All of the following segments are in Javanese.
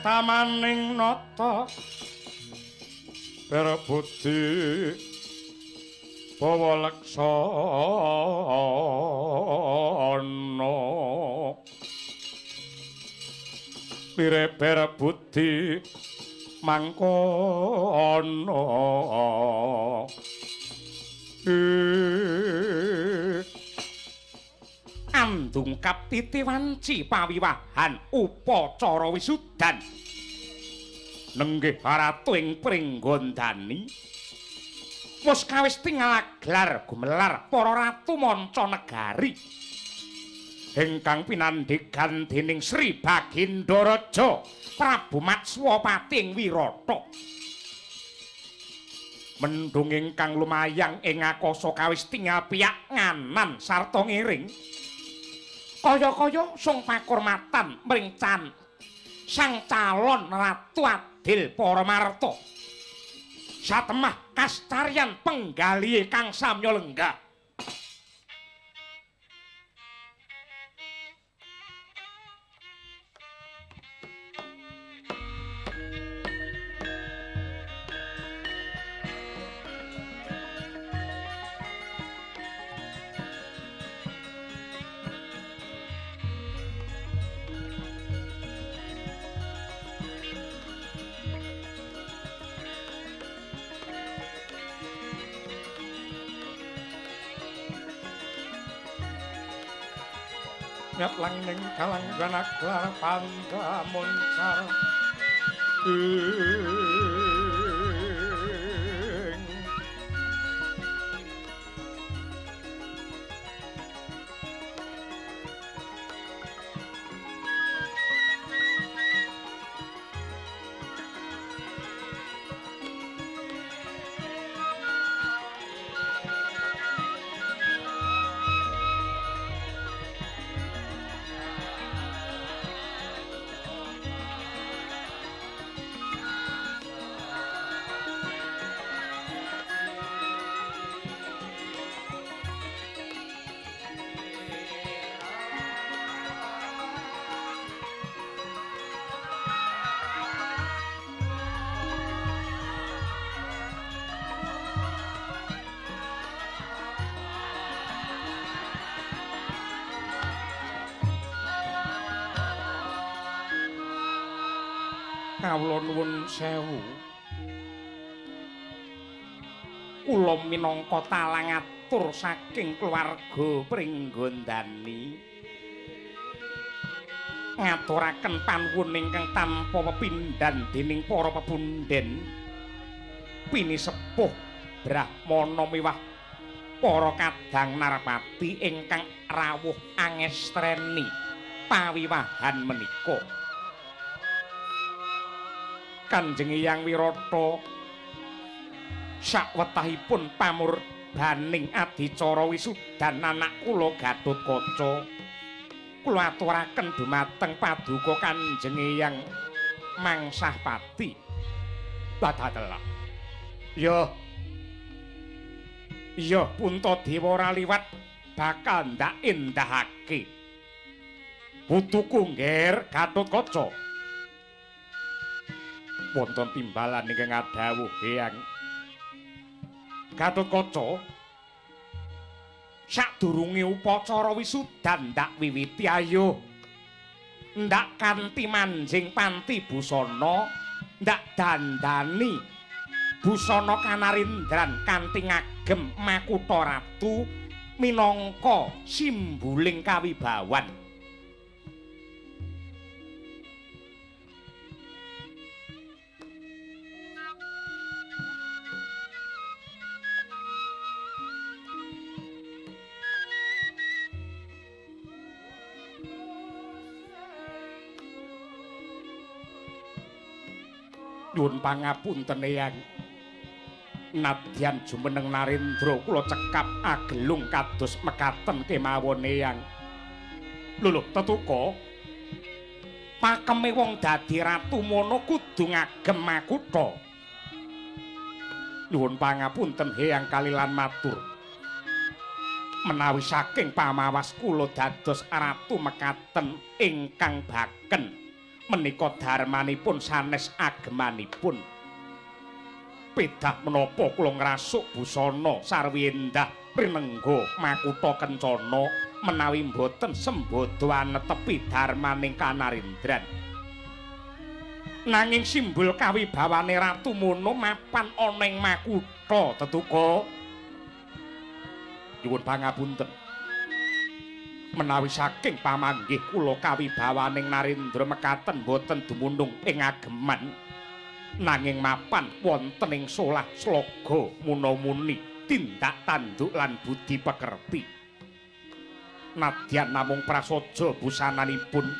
Tamaning nata berbudi bawa leksana pire berbudi mangkono. Andungkap titi wanci pawiwahan upacara wisudan nenggih ratu ing Pringgondani wis kawis tingal aglar gumelar para ratu manca negari ingkang pinandhigan dening Sri Baginda Raja Prabu Matswapati ing Wirata. Mendhung ingkang lumayang ing akasa kawis tingal piyak nganan sarta ngiring kaya-kaya sung pakurmatan mring sang calon ratu adil paramarta. Satemah kascaryan penggalihe kang samya lenggah. Langing kalang ganaklar pandamoncar ing kawula nuwun sewu. Kula minangka talang atur saking keluarga Pringgondani ngaturaken panuwun ingkang tanpa pepindhan dening para pepundhen pinisepuh brahmana miwah para kadang narpati ingkang rawuh angestreni pawiwahan menika. Kanjeng Hyang Wirata sakwetahipun pamurbaning adicara wisudan anak kula Gatotkaca kula aturaken dumateng paduka Kanjeng Hyang Mangsahpati. Badatelah. Ya. Ya Puntadewa ora liwat bakal ndak endahake. Putuku Ngger Gatotkaca. Wonten timbalan ingkang adhawuh Hyang Gatotkaca, sadurunge upacara wisudan ndak wiwiti ayo ndak kanthi manjing panti busana, ndak dandani busana kanarindran kanthi ngagem makutha ratu minangka simbuling kawibawan. Nyuwun pangapunten Eyang, nadyan jumeneng Narendra kula cekap agelung kados mekaten kemawon Eyang. Lho lho tetuka, pakeme wong dadi ratu mono kudu ngagem makutha. Nyuwun pangapunten Eyang kalilan matur, menawi saking pamawas kula dados ratu mekaten ingkang baken Menika dharmanipun sanes agemanipun. Pedah menapa kula ngrasuk busana sarwi endah rinengga makutha kencana menawi mboten sembada anetepi dharmaning kanarendran. Nanging simbol kawibawane Ratu Mono mapan ana ing makutha tetuka. Nyuwun pangapunten. Menawi saking pamanggih kula kawibawaning Narendra mekaten boten dumunung ing ageman, nanging mapan wonten ing solah sloga muna-muni tindak tanduk lan budi pekerti. Nadyan namung prasaja busananipun,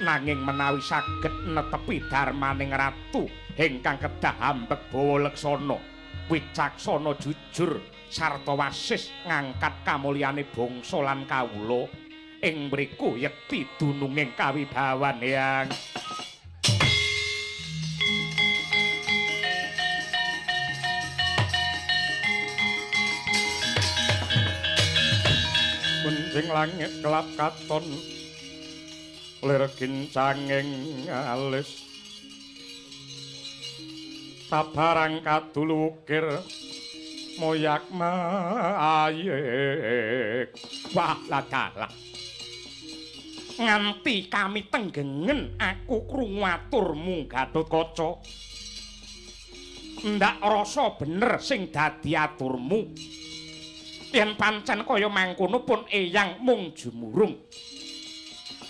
nanging menawi saged netepi dharmaning ratu ingkang kedah ambek bawa leksana, wicaksana jujur sarta wasis ngangkat kamulyane bangsa lan kawula, ing mriku yekti dununging kawibawan Hyang. Kunjing langit kelap katon lir kincanging alis, sabarang kadulukir moyak mayek. Wah ladalah, nganti kami tenggengen aku krungu aturmu Gatotkaca. Ndak rasa bener sing dadi aturmu. Yen pancen kaya mangkono pun eyang mung jumurung.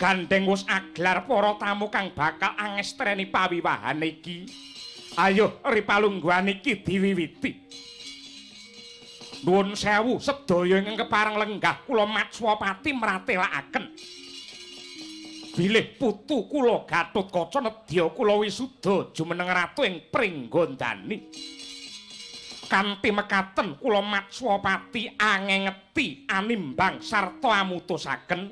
Gandeng wis aglar para tamu kang bakal angestreni pawiwahan iki. Ayo ripalungguhan iki diwiwiti. Nuwun sewu sedaya ingkang kepareng lenggah kula Matswapati mratelakaken bilih putu kula Gatotkaca nedya kula wisuda jumeneng ratu ing Pringgondani. Kanthi mekaten kula Matswapati angengeti animbang sarta amutusaken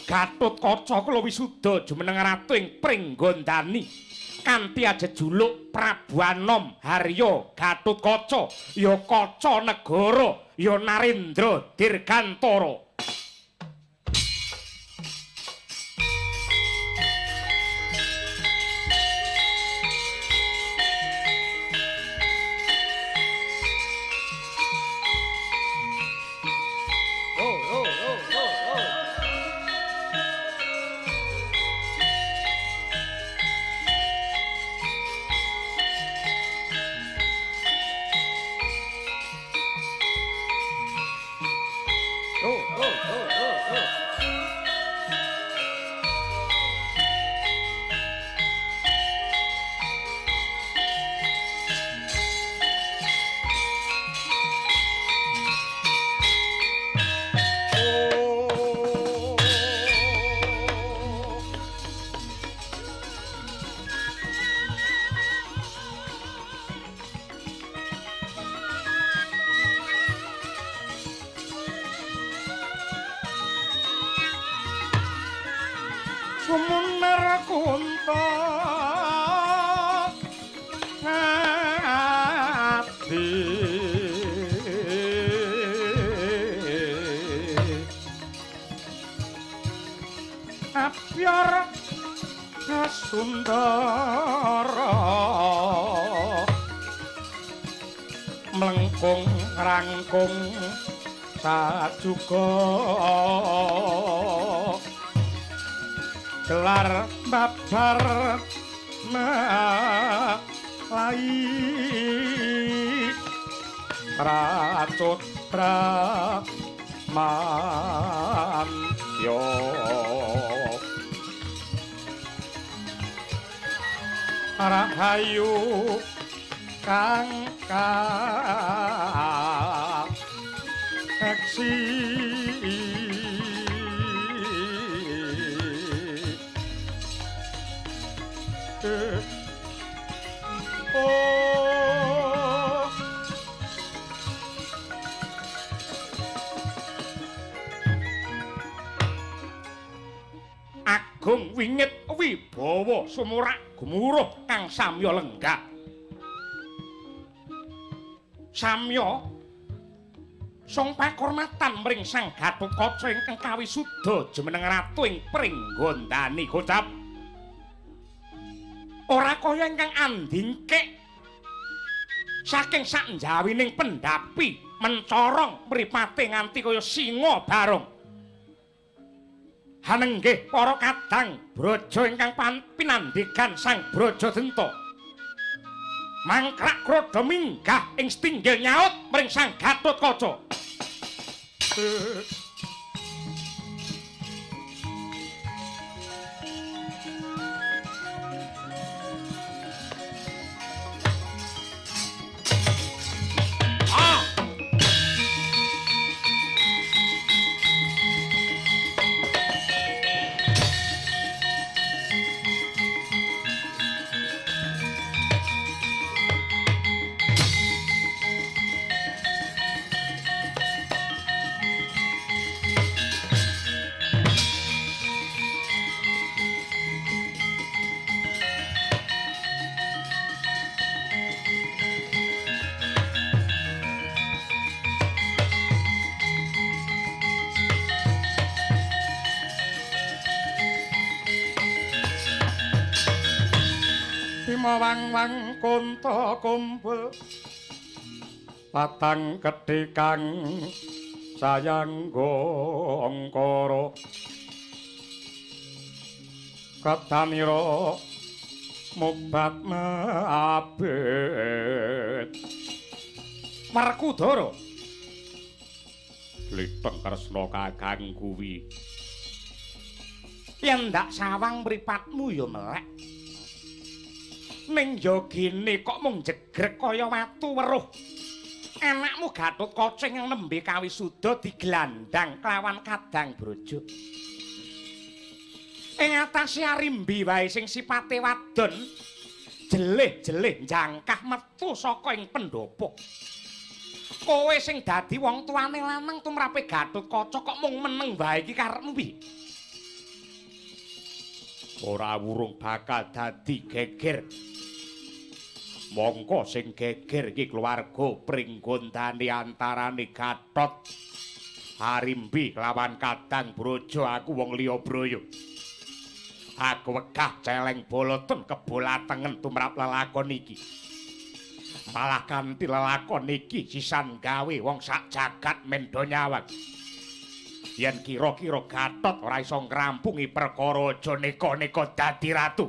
Gatotkaca kula wisuda jumeneng ratu ing Pringgondani kanthi ajejuluk Prabu Anom Harya Gatotkaca ya Kaca Negara ya Narendra Dirgantara. Sumunar kunta ati apyar sundara mlengkung rangkung sajuga gelar babar malai racut bramantya rahayu kang kaeksi. Oh, Agung wingit wibawa sumurak gumuruh kang samya lenggah. Samya sung pakurmatan mring Sang Gatotkaca ingkang kawisuda jumeneng ratu ing Pringgondani. Gocap. Ora kaya ingkang andingkik saking sak njawining pendhapi mencorong mripate nganti kaya singa barong. Hanenggih para kadang braja ingkang pinandhigan Sang Brajadenta. Mangkrak kroda minggah ing setinggil nyaut mring Sang Gatotkaca. Wang-wang kunta kumpul patang gedhe kang sayangga angkara ketanira mubat mabet. Werkudara Klitheng Kresna kakang kuwi yen ndak sawang mripatmu ya melek. Ning yogine kok mung jegrek kaya watu weruh. Anakmu Gatotkaca ingkang nembe kawisuda digelandang kelawan kadang brojo. Ing atase Arimbi wae sing sipate wadon jelih-jelih njangkah metu saka ing pendhapa. Kowe sing dadi wong tuane lanang tumrape Gatotkaca kok mung meneng wae iki karepmu piye? Ora wurung bakal dadi geger. Mongko sing geger iki keluarga pringgondane antarane Gatot Arimbi lawan kadang brojo. Aku wong liya broyo. Aku wegah celeng boloten kebolatengen tumrap lelakon iki. Malah kanthi lelakon iki sisan gawe wong sak jagat mendo nyawang. Yen kira-kira Gatot ora iso ngrampungi perkara aja neka-neka dadi ratu.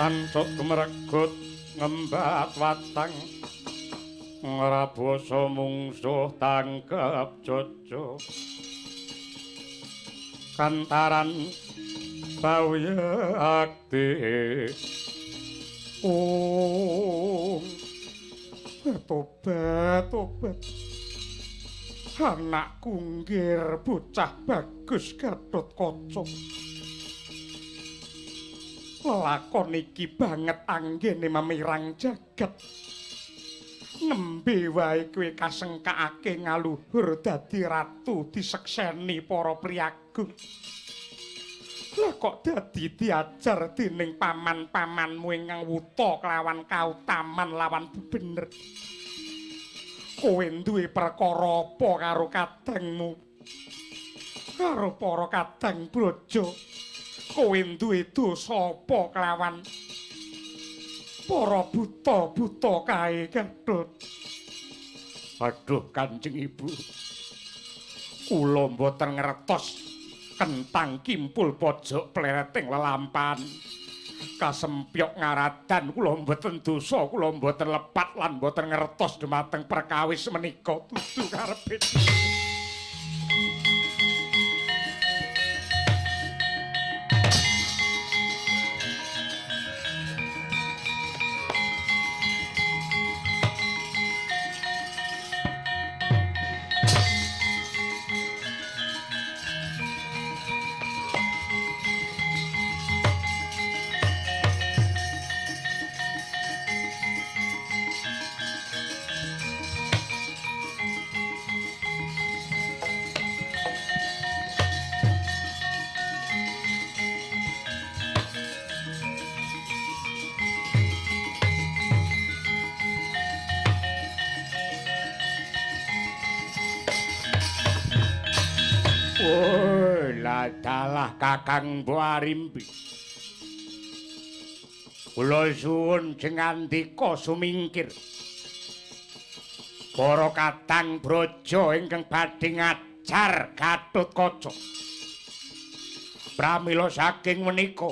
Tancuk gumregut ngembat watang ngrabasa mungsuh tangkep jojo kantaran bawuyakti. Oh, tobat tobat, anakku nggir bocah bagus Gatotkaca. Lelakon iki banget anggene memirang jagat. Nembe wae kowe kasengkakake ngaluhur dadi ratu disekseni para priyagung. Lah kok dadi diajar dening paman-pamanmu ingkang wuta kelawan kautaman lawan bener. Kowe duwe perkara apa karo kadangmu? Karo para kadang braja. Kowe duwe dosa apa kelawan para buta-buta kae, Gatot? Aduh, Kanjeng Ibu. Kula mboten ngertos kentang kimpul pojok plereting lelampahan kasempyok ngaradan. Kula mboten dosa, kula mboten lepat lan mboten ngertos dumateng perkawis menika. Dudu karepe. Dalah Kakang Mbok Arimbi. Kula suwun jengandika sumingkir. Para kadang braja ingkang badhe ngajar Gatotkaca. Pramila saking menika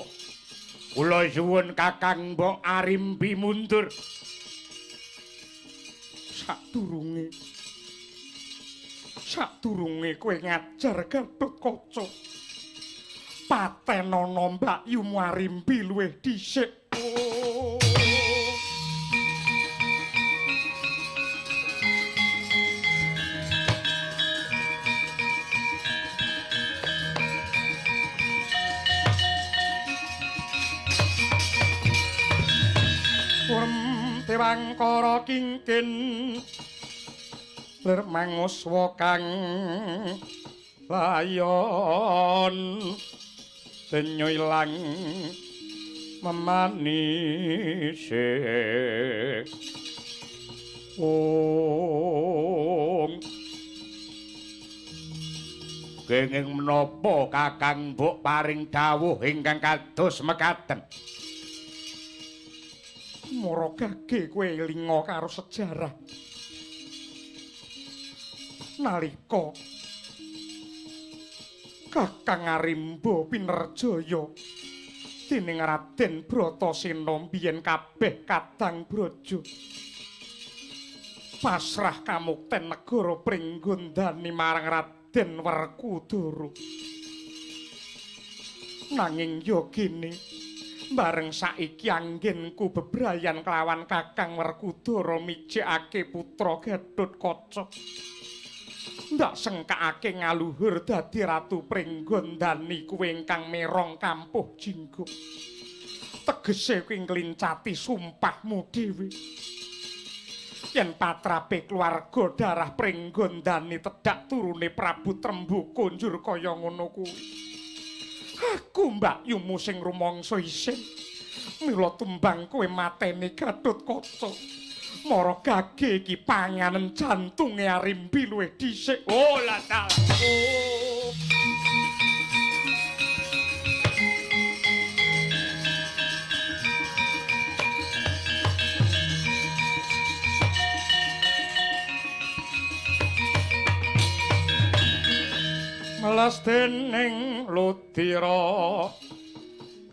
kula suwun Kakang Mbok Arimbi mundur. Sadurunge kowe ngajar Gatotkaca, patenono mbakyumu Arimbi luwih dhisik. Oh. Urem Dewangkara kingkin lir manguswa kang layon denyo ilang memanise. Ong kenging menapa Kakang Mbok paring dawuh ingkang kados mekaten? Mara gage kowe elinga karo sejarah. Nalika Kakang Arimba pinerjaya dening Raden Bratasena biyen kabeh kadang braja pasrah kamukten negara Pringgondani marang Raden Werkudara. Nanging ya gene bareng saiki anggenku bebrayan kelawan Kakang Werkudara mijikake putra Gatotkaca. Ndak sengkakake ngaluhur dadi ratu Pringgondani kuwe ingkang merong kampuh jinggo. Tegese kuwi nglincati sumpahmu dhewe. Yen patrape keluarga darah Pringgondani tedhak turune Prabu Trembuka njur kaya ngono kuwi. Aku mbakyumu sing rumangsa isin. Mila tumbang kowe mateni Gatotkaca. Mara gage iki panganen jantunge Arimbi luwih dhisik. Oh la dalah. Oh. Melas dening ludira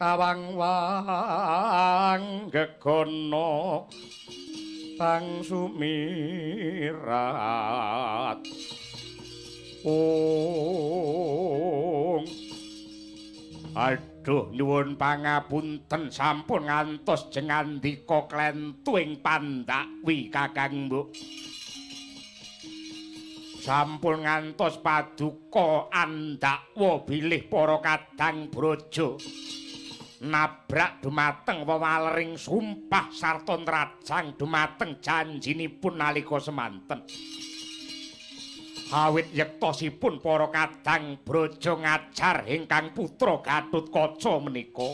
Kawang-wang gegono tang sumirat. Ong aduh nyuwun pangapunten sampun ngantos jengandika klentu ing pandakwi Kakang Mbok. Sampun ngantos paduka andakwa bilih para kadang braja nabrak dumateng wewalering sumpah sarta nrajang dumateng janjinipun nalika semanten. Awit yektosipun para kadang braja ngajar ingkang putra Gatotkaca menika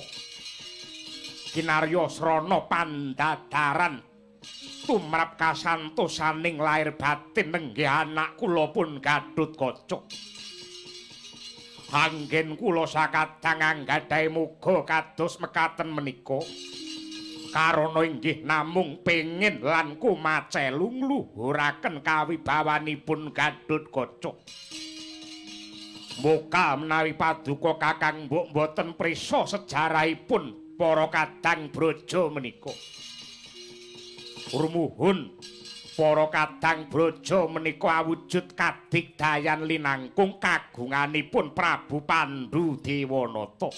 kinarya srana pandadaran tumrap kasantosaning lair batin nenggih anak kula pun Gatotkaca. Anggen kula sakadang anggadhahi muga kados mekaten menika karana inggih namung pengin lan kumacelu ngluhuraken kawibawanipun Gatotkaca. Muka menawi paduka Kakang Mbok mboten prisa sejarahipun para kadang braja menika. Rumuhun para kadang braja menika awujud kadigdayan linangkung kagunganipun Prabu Pandhu Dewanata.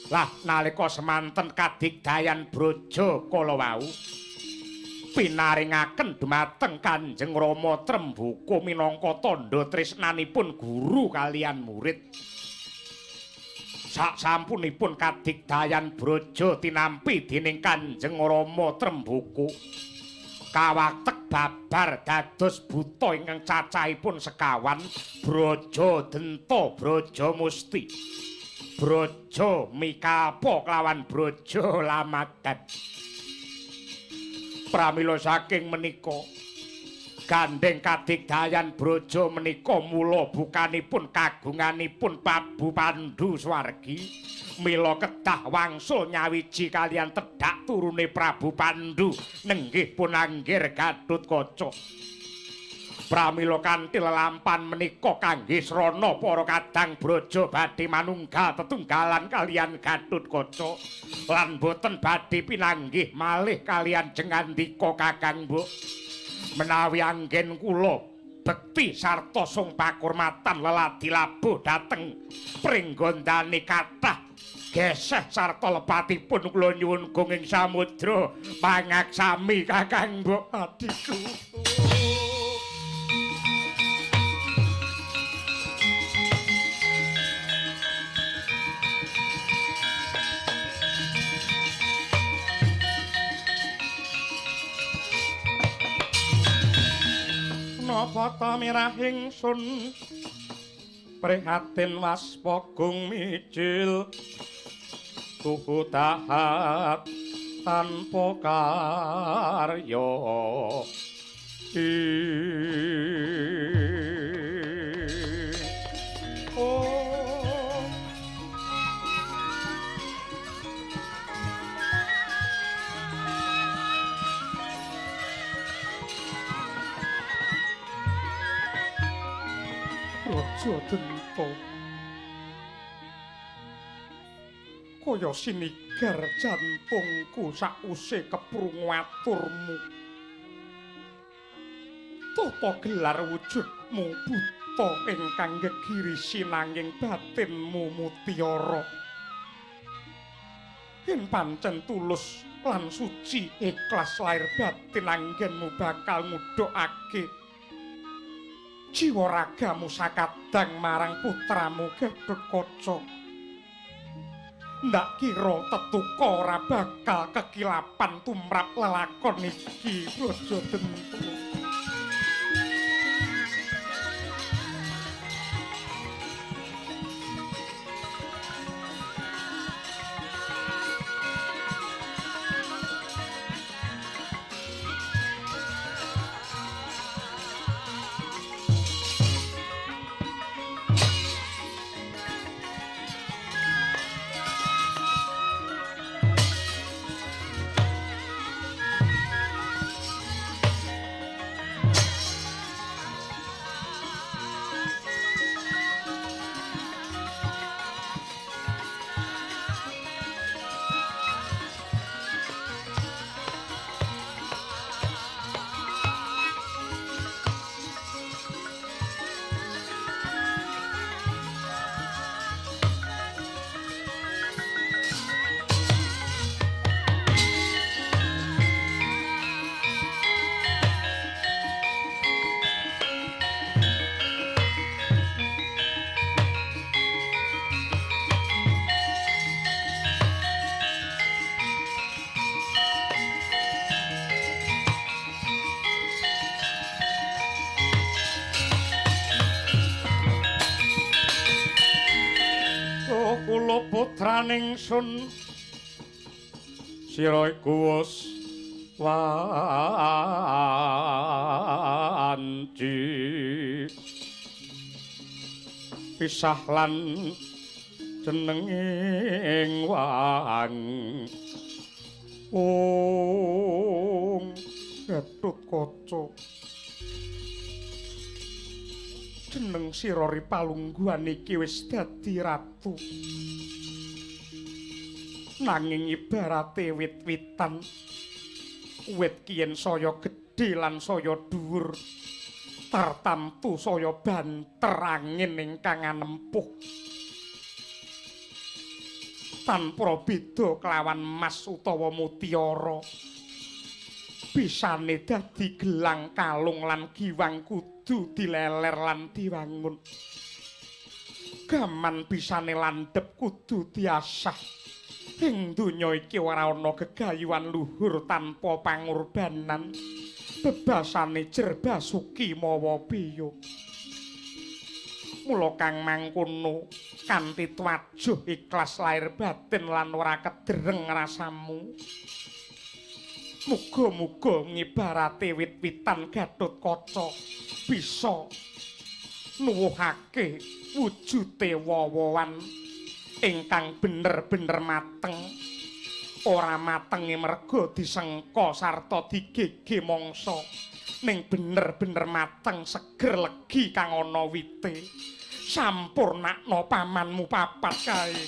Lah nalika semanten kadigdayan braja kala wau pinaringaken dumateng Kanjeng Rama Trembuka minangka tandha tresnanipun guru kalian murid. Sasampunipun kadigdayan braja tinampi dening Kanjeng Rama Trembuka kawatek babar dados buta ingkang cacahipun sekawan Braja Denta, Braja Musti, Braja Mikapa kelawan Braja Lamadan. Pramila saking menika gandheng kadigdayan braja menika mula bukanipun kagunganipun Prabu Pandhu swargi, mila kedah wangsul nyawiji kalian tedhak turune Prabu Pandhu nenggih pun anggir Gatotkaca. Pramila kanthi lelampan menika kangge srana para kadang braja badhe manunggal tetunggalan kalian Gatotkaca lan boten badhe pinanggih malih kalian jengandika Kakang Mbok. Menawi anggen kula bekti sarta sung pakurmatan leladi labuh dhateng pringgondane kathah geseh sarta lepatipun kula nyuwun gunging samudra pangaksami Kakang Mbok adhiku. Napa ta mirah ingsun prihatin waspagung mijil tuhu tahat tanpa karya. Oh Raja Denta kaya sinigar jantungku sause keprungu aturmu. Tata gelar wujudmu buta ingkang gegirisi nanging batinmu mutiara. Yen pancen tulus lan suci ikhlas lair batin anggenmu bakal ngudhokake jiwa ragamu sakadang marang putramu Gatotkaca. Ndak kira tetuka ora bakal kekilapan tumrap lelakon iki Braja Denta. Putraning sun sira iku wis wanci pisah lan jenenging wang ung Gatotkaca jeneng sira ripalungguhan iki wis dadi ratu nanging ibarate wit-witan wit kiyen saya gedhe lan saya dhuwur tartamtu saya banter angin ingkang anempuh tanpa beda kelawan mas utawa mutiara bisane dadi gelang kalung lan giwang kudu dileler lan diwangun gaman bisane landhep kudu diasah ing donya iki ora ana gegayuhan luhur tanpa pangorbanan bebasane jerbasuki mawa biya mula kang mangkono kanthi twajuh ikhlas lahir batin lan ora kedereng rasamu muga-muga ngibarate wit-witan Gatotkaca bisa nuwuhake wujute wowoan ingkang bener-bener mateng ora matenge merga disengka sarta digege mangsa ning bener-bener mateng seger legi kang ana wite sampurnakno pamanmu papat kae.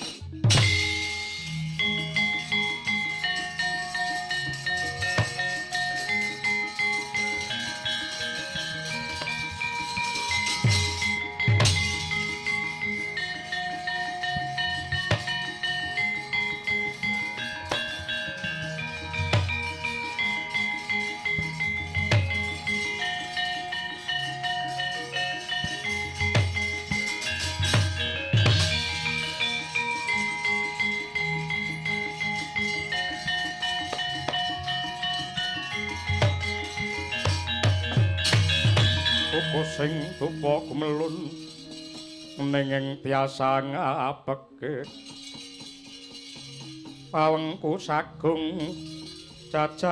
Sing tupa gumelun nenging tiasa ngapeke pawengku sagung cacahan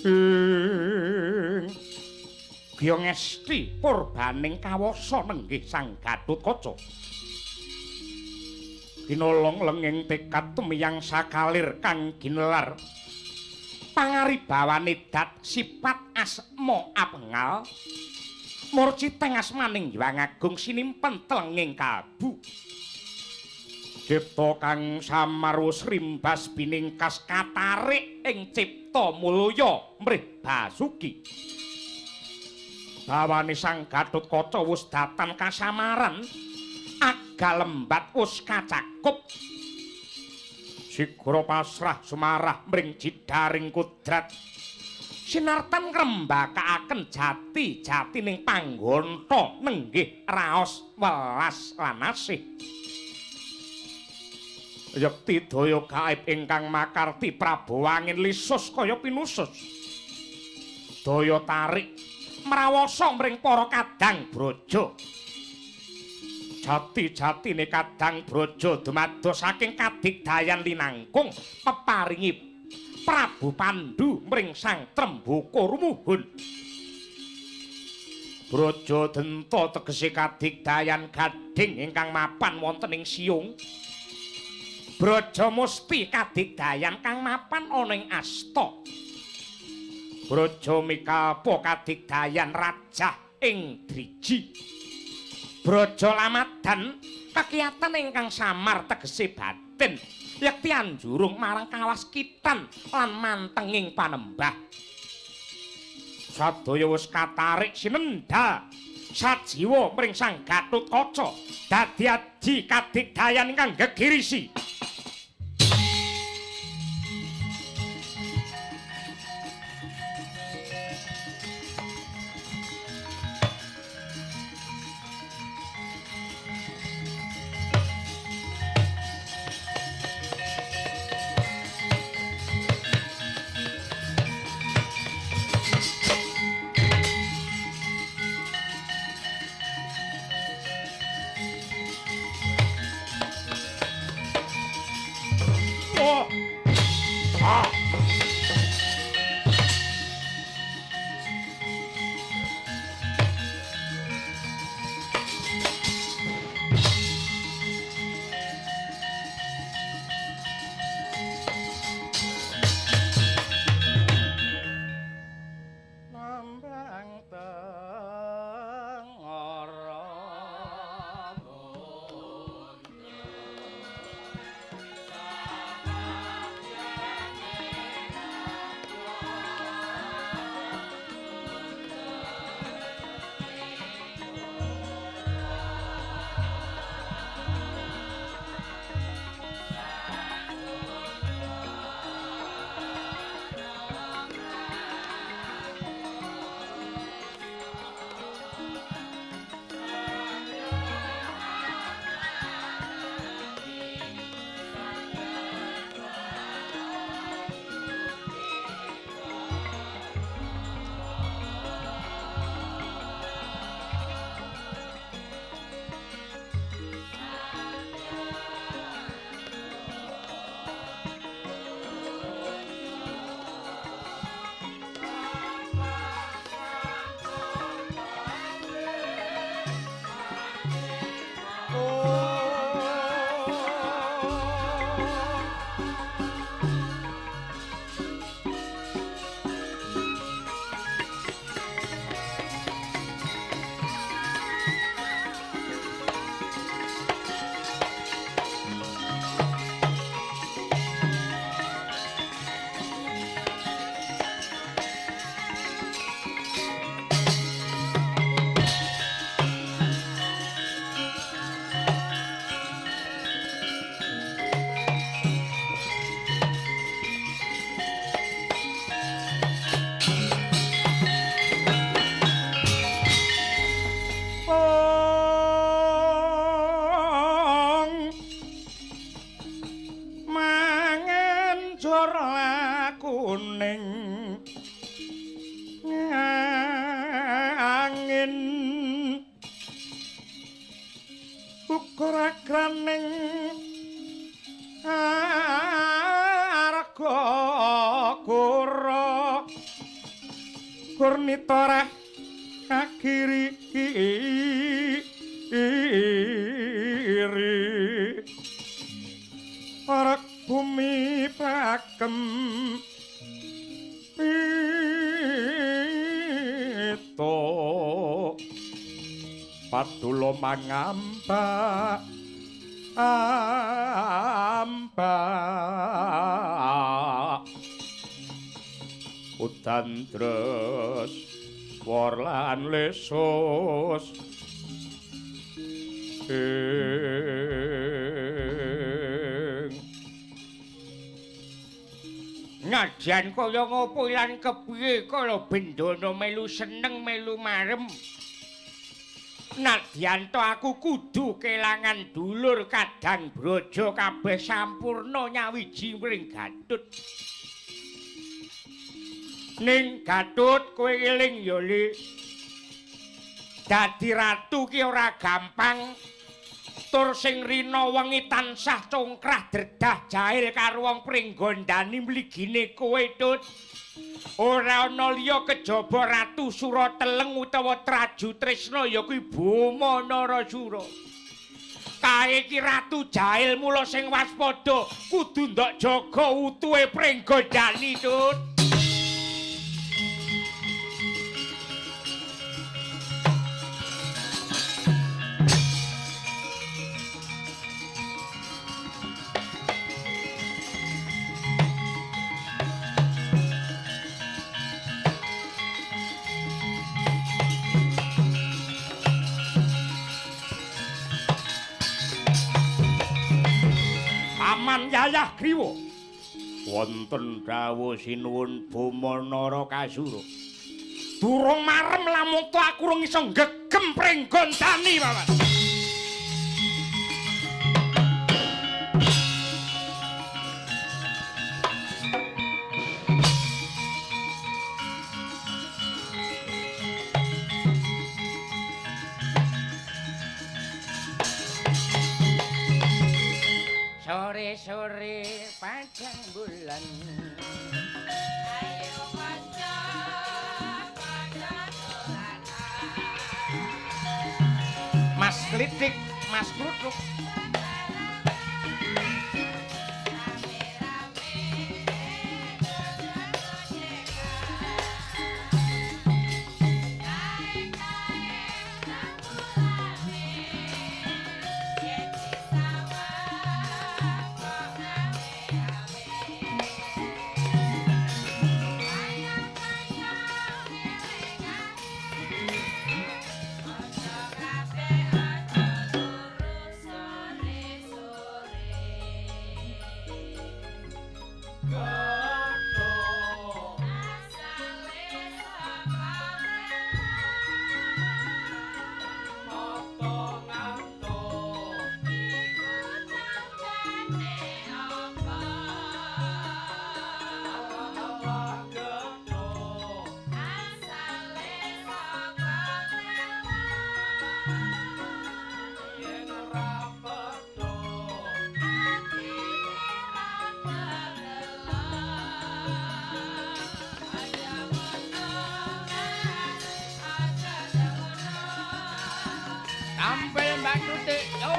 ing Gyangesti purbaning kawasa nenggih Sang Gatotkaca ginolong lenging tekad tumiyang sakalir kang ginelar pangaribawane dat sipat asma apengal murciteng asmaning Hyang Agung sinimpen telenging kalbu cipta kang samar wus rimbas biningkas katarik ing cipta mulya mrih basuki bawane Sang Gatotkaca wus datan kasamaran aga lembat wus kacakup sigara pasrah sumarah mring jidaring kudrat sinartan ngrembakakaken jati jatining panggonta nenggih raos welas lan asih yekti daya gaib ingkang makarti Prabu angin lisus kaya pinusus daya tarik mrawasa mring para kadang braja jati-jatine kadang braja dumados saking kadigdayan linangkung peparingi Prabu Pandu mring Sang Trembaka rumuhun. Braja Denta tegese kadigdayan gading ingkang mapan wonten ing Siung. Braja Musti kadigdayan kang mapan ana ing Asta. Braja Mikalpa kadigdayan rajah ing Driji. Braja Lamadan kakiyatan ingkang samar tegese batin yekti anjurung marang kawaskitan lan mantenging panembah. Sadaya wis katarik sinendha sajiwa mring Sang Gatotkaca dadi aji kadigdayan ingkang gegirisi. Kuning angin ukur agraning arga kura kurnita reh akiri iri arek bumi pakem pito padula mangambak ambak udan tres wor lan lesus Najan kaya ngopo lan kepiye kala bendana melu seneng melu marem. Nadyan to aku kudu kelangan dulur kadang braja kabeh sampurna nyawiji mring Gatut. Ning Gatut kowe eling ya, Li. Dadi ratu ki ora gampang. Tur sing rina wengi tansah congkrah dredah jahil karo wong pringgondani mligine kowe, Tut. Ora ana liya kejaba Ratu Surateleng utawa Traju Tresna ya kuwi Boma Narasura. Kae iki ratu jahil mula sing waspada kudu ndok jaga utuhe pringgondani, Tut. Paman Yayah Griwa wonten dawuh sinuwun Boma Narakasura. Durung marem lamun to aku rung iso nggegem pringgondani, Paman. Sore-sore pacar Padang bulan. Ayo kanca padha dolanan. Mas Klitik, Mas Kluthuk. Tampil Mbak Tutik. Yo.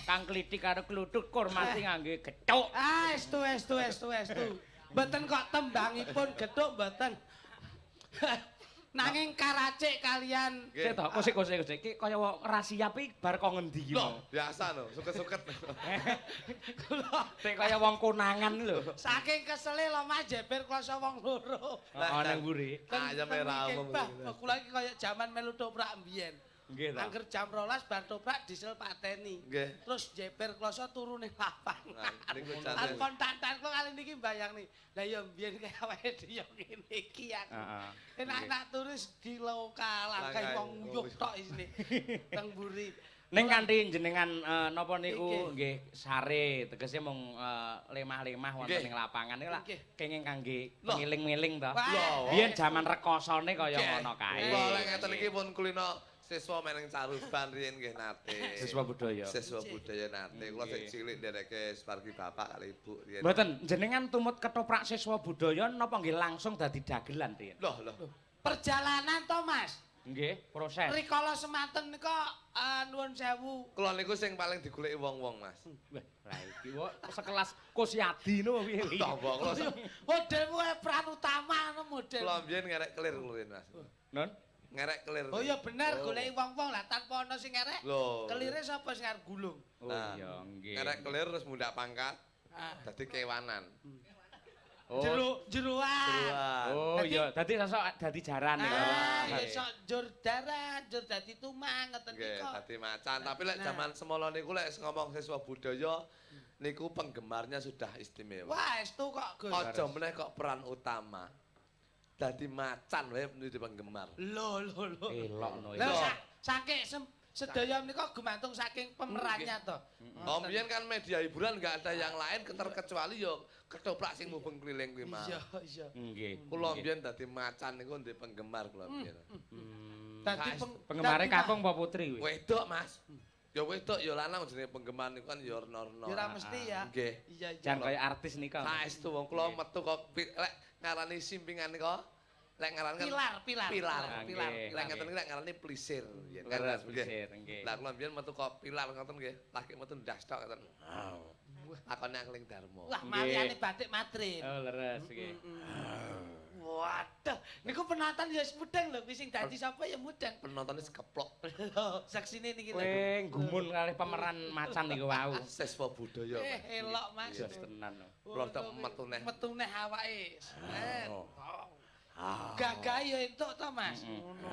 Kang Klitik karo Kluthuk kurmati ngangge gethuk. Ah, estu estu estu estu. Mboten kok tembangipun gethuk mboten. Nanging karacik kalian. Sik to, kosik-kosik iki kaya ora siap iki bar kok ngendi iki. Loh, biasa lho, suket-suket. Kula Sik kaya wong konangan lho. saking kesele lho Mas jeber kloso wong loro. Heeh, nang mburi. Ayam merah umum. Kula iki kaya jaman melu toprak mbiyen. Nggih ta. Angger jam 12 bar toprak diesel pateni. Nggih. Terus jeber kloso turu ning lapangan. Niku Lan jane. kon tantan kula kali niki mbayang nih. Lah ya mbiyen kaya awake dhewe ngene iki aku. Heeh. Enak-enak turis di lokal langkai wong nguyuh tok isine. Teng mburi. Ning kanthi jenengan napa niku nggih sare tegese mung lemah-lemah wonten ing lapangan niku lak kenging kangge ngiling-ngiling to. Biyen jaman rekosane kaya ngono kae. Lho lek ngeten iki pun kulino siswa meneng Caruban riyen nggih nate. Siswa budaya. Siswa budaya nate. Kula sik cilik ndereke separgi bapak kali ibu riyen. Mboten, jenengan tumut ketoprak siswa budaya napa nggih langsung dadi dagelan riyen? Loh, loh. Perjalanan to, Mas. Nggih, proses. Rikala semanten nika nuwun sewu. Kula niku sing paling digoleki wong-wong, Mas. Wah, lah iki kok sekelas Kusyadi no piye iki? Tambah kula Modelmu peran utama ngono model. Kula mbiyen ngerek kelir kula riyen, Mas. Non? Ngerek kelir. Oh iya bener goleki wong-wong lah tanpa ana sing ngerek. Lho. Kelire sapa sing arep gulung? Oh iya, nggih. Ngerek kelir terus mundak pangkat. Ah. Dadi kewanan. Oh. Jero-jeroan. Oh iya, dadi sosok dadi jaran niku. Ah, ya sok jur darat, jur dadi tumang ngoten Nggih, niku. dadi macan. Tapi lek Nah. jaman semono niku lek ngomong siswa budaya niku penggemarnya sudah istimewa. Wah, estu kok, Gus. Aja meneh kok peran utama. Dadi macan wae menuju penggemar. Lho, lho, lho. Elokno Lha iki. saking sedaya menika gumantung saking pemerannya to. Oh, mbiyen kan media hiburan enggak ada yang lain terkecuali yo ketoprak sing mubeng keliling kuwi mah. Iya, iya. Nggih. Kula mbiyen dadi macan niku ndek penggemar kula mbiyen. Dadi Penggemare kakung apa putri kuwi? Wedok, Mas. Ya wedok ya lanang jenenge penggemar niku kan ya rena-rena. Ya ora mesti ya. Nggih. Iya, iya. Jan kaya artis nika. Saestu wong kula metu kok lek ngarani simpingan nika lek ngarani kan Pilar, pilar. Pilar, pilar. Nggih. Lek ngeten iki lek ngarani plisir. Yen kan Leres Mas, nggih. plisir, nggih. Lah kula mbiyen metu kok pilar ngoten nggih, lagi metu ndas tok ngoten. Lakone Angling Darma. Wah, maliane batik Madrid. Oh, leres nggih. Waduh, niku penonton ya mudeng lho, kuwi sing dadi sapa ya mudeng. Penontonnya sekeplok. Saksine niki lho. Kowe gumun kalih pemeran macan niku wau. Siswa budaya. Eh, elok Mas. Jos tenan. No. Kula tok metu neh. Metu neh awake. Set. Gagah ya entuk to, Mas. Ngono.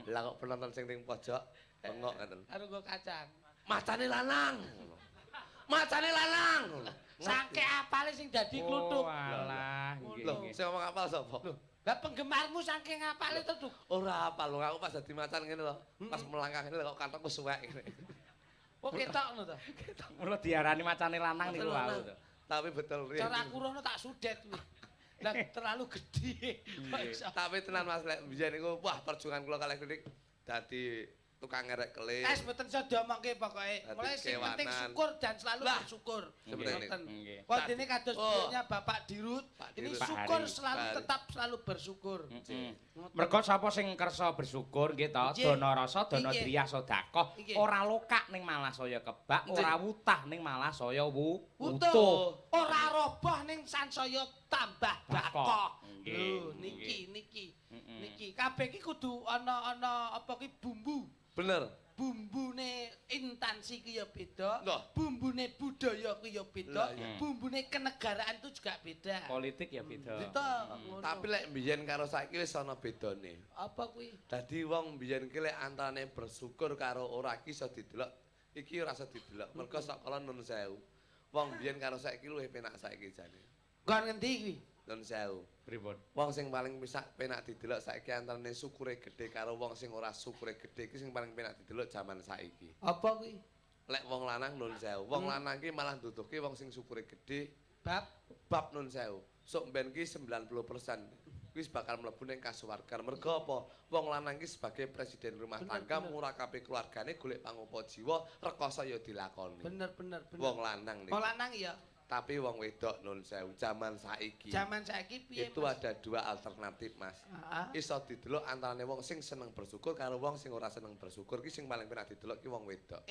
Lah kok penonton sing ning pojok bengok ngoten. Karo nggo kacang. Macane lanang. Macane lanang. Saking apale sing dadi kluthuk. Oh, alah, nggih. Lho, sing ngomong apal sapa? Lah penggemarmu saking apale to, Duk. Ora apal lho, aku pas dadi macan ngene lho. Pas melangkah ngene kok katokku suwek ngene. Oh, ketok ngono to. Mula diarani macane lanang niku wau to. Tapi betul riyen. Cara aku rono tak sudet kuwi. Lah terlalu gede. Kok iso. Tapi tenan Mas lek mbiyen niku wah perjuangan kula kalih klinik dadi tukang ngerek kelir. Es mboten iso diomongke pokoke. Dadi Mulai sing penting kewanan. syukur dan selalu Lah. bersyukur. Seperti ini. Ngoten. Nggih. Wah dene kados Oh. beliaunya Bapak Dirut, Pak ini Dirut. Pak syukur Hari. selalu Pak Hari. tetap selalu bersyukur. Mergo sapa sing kersa bersyukur nggih to, Nggih. dana rasa dana Nggih. driyah sedekah, Nggih. ora lokak ning malah saya kebak, Nggih. ora wutah ning malah saya Wutuh. wutuh. Ora roboh ning sansaya tambah Bakoh. bakoh. Nggih, Lho niki niki. Mm-mm. Niki kabeh iki kudu ana-ana apa ki bumbu. Bener. Bumbune intansi ki ya beda, Loh. bumbune budaya ki ya beda, Lah, iya. bumbune kenegaraan itu juga beda. Politik ya beda. Beda. Ngono. Tapi lek mbiyen karo saiki wis ana bedane. apa kuwi? Dadi wong mbiyen ki lek antarane bersyukur karo ora ki iso didelok, iki ora iso didelok. Mergo sok kala nun sewu. Wong mbiyen karo saiki luwih penak saiki jane. Nggon ngendi kuwi? Nun sewu. Pripun? Wong sing paling pisak penak didelok saiki antarane syukure gedhe karo wong sing ora syukure gedhe iki sing paling penak didelok jaman saiki. Apa kuwi? Lek wong lanang nun sewu, wong lanang ki malah nduduhke wong sing syukure gedhe Bab bab nun sewu. Sok mben ki 90% kuwi bakal mlebu ning kasuwargan. Mergo apa? Wong lanang ki sebagai presiden rumah Bener, tangga bener. murakabi keluargane golek pangopo jiwa, rekoso ya dilakoni. bener bener bener. Wong lanang niku. Wong lanang ya. Tapi wong wedok nun sewu jaman saiki. Jaman saiki piye? Itu Mas? ada dua alternatif, Mas. Heeh. Iso didelok antarane wong sing seneng bersyukur karo wong sing ora seneng bersyukur ki sing paling penak didelok ki wong wedok.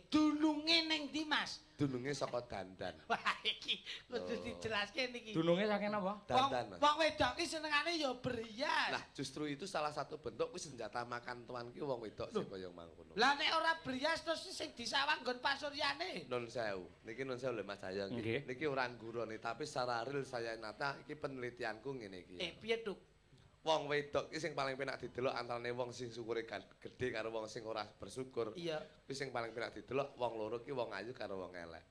Dununge ning ndi, Mas? Dununge saka dandan. Wah, iki kudu dijelaske niki. Dununge saking napa? Wong Dandan, Mas. wong wedok ki senengane ya berhias. Lah justru itu salah satu bentuk kuwi senjata makan tuan ki wong wedok sing kaya mangkono. Lah nek ora berhias terus sing disawang nggon pasuryane. Nun sewu. Niki nun sewu lho Mas Cahyo Nggih. niki. Niki ora nggurone tapi secara real saya nata iki penelitianku ngene iki. Piye, Duk? Wong wedok ki sing paling penak didelok antarane wong sing syukure gedhe karo wong sing ora bersyukur. Iya. Kuwi sing paling penak didelok wong loro ki wong ayu karo wong elek.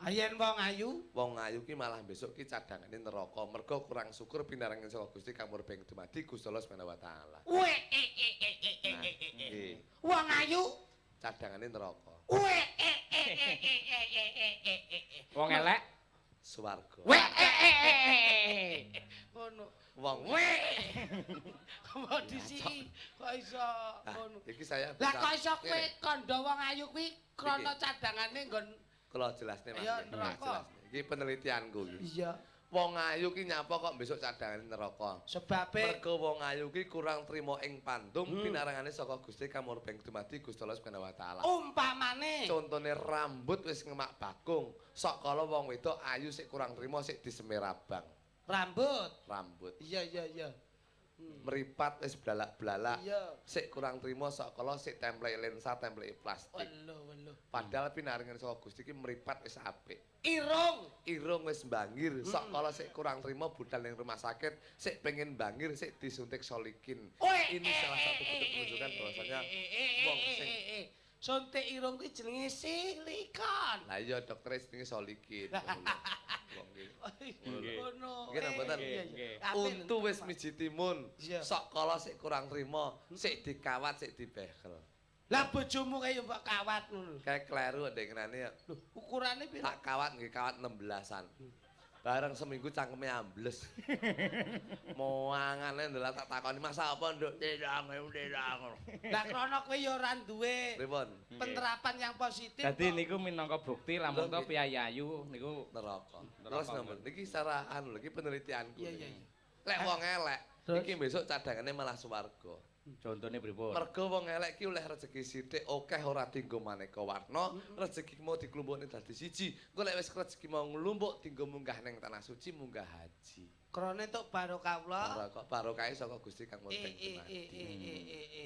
Ayen wong ayu, Wong ayu ki malah besok ki cadangane neraka mergo kurang syukur pinarengin saka Gusti kang murbeng dumadi Gusti Allah Subhanahu wa taala. we Nggih, wong ayu, cadangane neraka. we Wong elek. Swarga. We ngono. Wong We. Kok disiki kok iso ngono. Iki saya Lah kok iso kowe Ngene, kandha wong ayu kuwi krana cadangane nggon Kula jelasne Mas. Ayo, Nggih, neraka. jelasne. Iki penelitianku iki. Iya. Wong ayu ki nyapa kok besok cadangane neraka. Sebabe Mergo wong ayu ki kurang trima ing pandum pinarangane saka Gusti kamurbeng dumadi Gusti Allah Subhanahu wa taala. Umpamane contone rambut wis ngemak bakung, sok kala wong wedok ayu sik kurang trima sik disemir abang. Rambut. Rambut. Iya iya iya. Meripat wis blalak-blalak. Iya. Sik kurang trima sok kala sik templek lensa, templek plastik. Weluh weluh. Padahal pinaringan saka Gusti ki meripat wis apik. Irung. Irung wis bangir, sok kala sik kurang trima budal ning rumah sakit, sik pengen bangir sik disuntik solikin. Ini salah satu bentuk menunjukkan bahwasanya wong sing suntik irung kuwi jenenge silikon. Lah iya doktere jenenge solikin. Wong iki. Ngono. Nggih mboten. Untu wis miji timun, sok kala sik kurang trima, sik dikawat sik dibehel. Lah bojomu kaya mbok kawat ngono. Kayak kleru ndengenane ya. Lho, ukurane piro? Tak kawat nggih kawat 16-an. Bareng seminggu cangkeme ambles. Moangane ndelok tak takoni masa apa nduk? Tidak. Lah krana kowe ya ora duwe penerapan yang positif. Dadi niku minangka bukti lamun to piyayi ayu niku neraka. Terus nomor niki secara anu iki penelitianku. Iya iya. Lek wong elek iki besok cadangane malah swarga. Contone pripun? Mergo wong elek ki oleh rezeki sithik akeh ora dienggo maneka warna, rezeki mau diklumpukne dadi siji. Engko lek wis rezeki mau nglumpuk dienggo munggah ning tanah suci, munggah haji. Krana entuk barokah Allah. Barokah barokahe saka Gusti Kang Murti.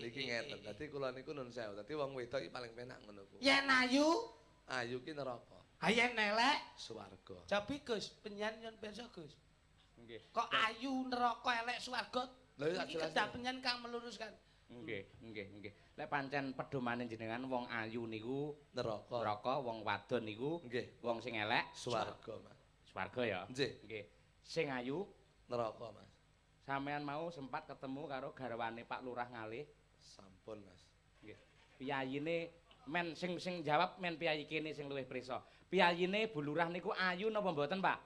Niki ngeten. Dadi kula niku nun sewu. Dadi wong wedok iki paling penak ngono ku. Yen ayu, ayu ki neraka. Ha yen elek swarga. Jabi Gus, penyan nyun pirsa Gus. Nggih. Kok ayu neraka elek swarga? Lha iya jelas. Kedah penyen kang meluruskan. Nggih, nggih, nggih. Lek pancen pedomane jenengan wong ayu niku neraka. Neraka, wong wadon niku nggih, wong sing elek swarga, Mas. Swarga ya? Nggih. Nggih. Sing ayu neraka, Mas. Sampeyan mau sempat ketemu karo garwane Pak Lurah ngalih? Sampun, Mas. Nggih. Piyayine men sing jawab men piyayi kene sing luwih prisa. Piyayine Bu Lurah niku ayu napa mboten, Pak?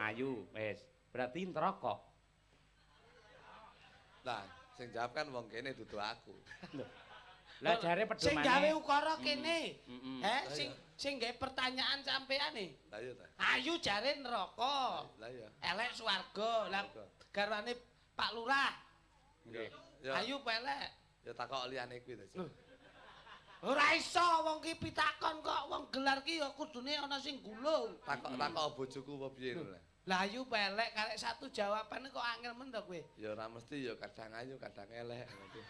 Ayu. Ayu, wis. Berarti neraka. Lah, sing jawab kan wong kene dudu aku. Lah jare pedomane sing gawe ukara kene. Heh, sing gawe pertanyaan sampeane. Lah iya ta. Ayu jare neraka. Lah iya. Elek swarga. Lah garwane Pak Lurah. Nggih. Ayu apa elek? Ya takok liyane kuwi ta. Ora iso wong ki pitakon kok wong gelar ki ya kudune ana sing gulung. Takok bojoku apa piye lho. Lah ayu pelek karek satu jawabane kok angel men to kowe. Ya ora mesti ya kadang ayu kadang elek ngono.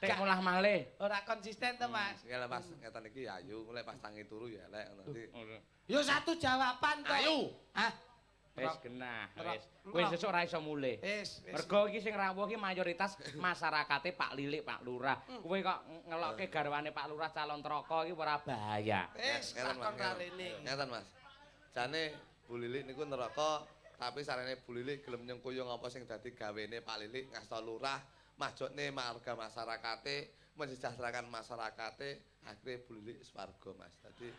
Tek mulah malih. Ora konsisten to, Mas. Lek pas ngeten iki ya ayu, lek pas tangi turu ya elek ngono. Ya satu jawaban to. Ayu. Hah. Wis genah, wis. Kowe sesuk ora iso mulih. Wis. Mergo iki sing rawuh iki mayoritas masyarakate Pak Lilik, Pak Lurah. Kowe kok ngelokke garwane Pak Lurah calon neraka iki ora bahaya. Wis takon rene. Ngeten, Mas. Jane Bu Lilik niku neraka, tapi sarene Bu Lilik gelem nyengkuyung apa sing dadi gawene Pak Lilik ngasta lurah, majokne marga masyarakate, mensejahterakan masyarakate, akhire Bu Lilik swarga, Mas. Dadi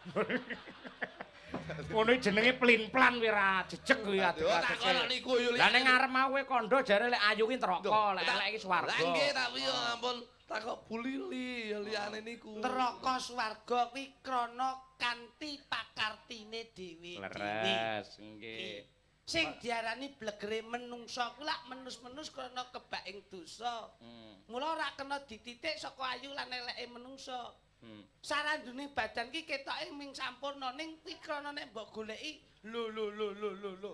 ngono jenenge plin-plan kuwi ra jejeg kuwi adeg-adeg. Lah ning ngarep mau kowe kandha jare lek ayu ki neraka, lek elek iki swarga. Lah nggih tapi yo ampun takok Bu Lilik ya liyane niku. Neraka swarga kuwi krana kanthi pakartine dhewe-dhewe. Leres, nggih. Sing diarani blegere menungsa kuwi lak menus-menus krana kebak ing dosa. Mula ora kena dititik saka ayu lan eleke menungsa. Sarandune badan ki ketoke ming sampurna ning kuwi krana nek mbok goleki lho lho lho lho lho lho.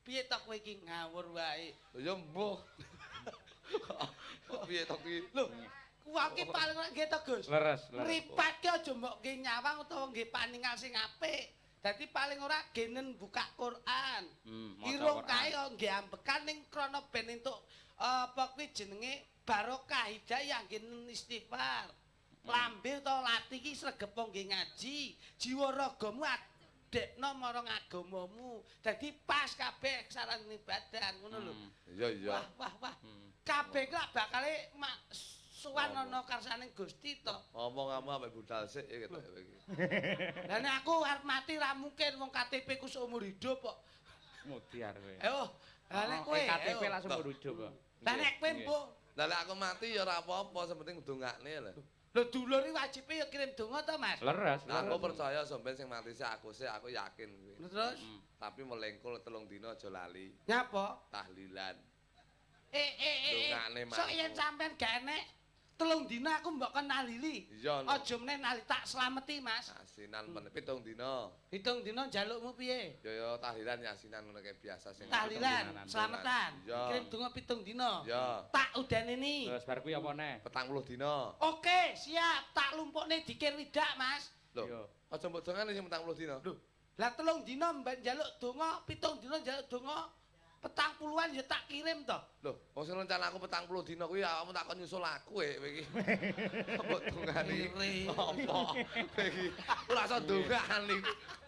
Piye to kowe iki ngawur wae. Lho ya mbuh. Kok piye to ki? Lho, kuwi ki paling ora nggih to, Gus. Leres, leres. Mripat ki aja mbok nggih nyawang utawa nggih paningal sing apik. Dadi paling ora genen buka Quran. Irung kae kok nggih ambekan ning krana ben entuk apa kuwi jenenge barokah hidayah nggih istighfar. Lambe utawa lati ki sregep nggih ngaji. Jiwa ragamu adekno marang agamamu. Dadi pas kabeh sarane badan ngono lho. Iya iya. Wah wah wah. Kabeh ki lak bakale suwan ana karsane Gusti to. Ngomong-ngomong ambek budal sik ya ketok iki. Lah nek aku arep mati ra mungkin wong KTP ku seumur hidup kok. Mudiar kowe. Ayo, lah nek kowe KTP lah seumur hidup kok. Lah nek kowe mbok Lah nek aku mati ya ora apa-apa, sing penting ndongakne lho. Lho dulur iki wajibe ya kirim donga to, Mas? Leres. Nah, aku percaya sampeyan sing mati sik aku sik aku yakin kuwi. Terus Tapi melengkul 3 dina aja lali nyapa? tahlilan. Eh. Sok yen sampean gak enek 3 dina aku mbok kon nalili. Iya. Aja meneh nali tak slameti, Mas. Yasinan men 7 dina. 7 dina njalukmu piye? Ya ya tahlilan yasinan ngono kae biasa sing. Tahlilan, slametan. Kirim donga 7 dina. Iya. Tak udaneni. Terus bar kuwi apa neh? 40 dina. Oke, siap. Tak lumpukne dikir widak, Mas. Lho, aja mbok dongane sing 40 dina. Lho, lah 3 dina mbak njaluk donga, 7 dina njaluk donga. 40-an ya tak kirim to. Lho, wong sing rencana aku 40 dina kuwi awakmu tak kon nyusul aku kowe iki. Mbok dongane apa kowe iki? Ora iso dongane.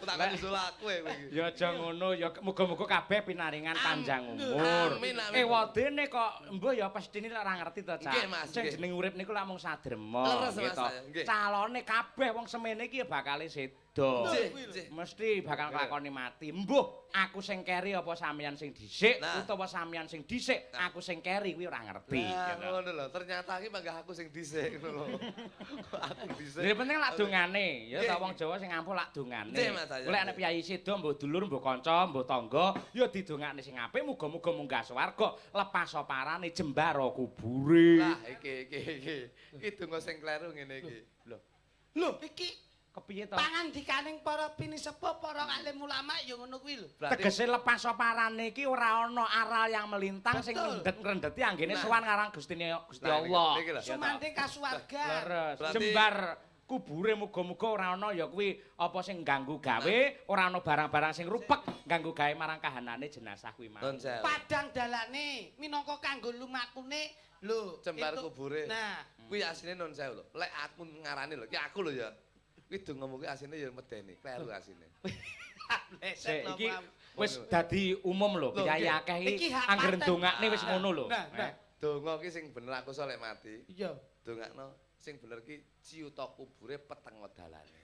Tak kon nyusul aku kowe iki. Ya aja ngono, ya muga-muga kabeh pinaringan panjang umur. Amin amin. Ewadene kok mbuh ya pestine lek ora ngerti to, Cak. Sing jeneng urip niku lak mung sadrema gitu. Calone kabeh wong semene iki ya bakale sedo. Mesti bakal nglakoni mati. Mbuh, aku sing keri apa sampeyan sing dhisik utawa sampeyan sing dhisik, aku sing keri kuwi ora ngerti. Lah ngono lho, ternyata iki panggah aku sing dhisik ngono lho. Aku dhisik. Lha penting lak dongane, ya ta wong Jawa sing ampuh lak dongane. Lek nek piyayi sedo mbuh dulur, mbuh kanca, mbuh tangga, ya didongakne sing apik muga-muga munggah swarga, lepas parane jembara kubure. Lah iki iki iki. Iki donga sing kleru ngene iki. Lho. Lho iki kepiye to? Pangandikaning para pinisepuh, para alim ulama ya ngono kuwi lho. Tegese lepas parane iki ora ana aral yang melintang sing ngrendet-ngrendeti anggene sowan marang Gusti Gusti Allah. Sumandhing kasuwargan. Leres. Jembar kubure muga-muga ora ana ya kuwi apa sing ganggu gawe, ora ana barang-barang sing rupek ganggu gawe marang kahanane jenazah kuwi mau. Padang dalane minangka kanggo lumakune lho. Jembar kubure. Nah, kuwi asline nun sewu lho. Lek aku ngarani lho, ki aku lho ya. Kuwi dongamu kuwi asine ya medeni, kleru asine. Iki wis dadi umum lho, piyayi akeh iki angger ndongakne wis ngono lho. Nah, donga ki sing bener aku iso lek mati. Iya. Dongakno sing bener ki ciuta kubure peteng dalane.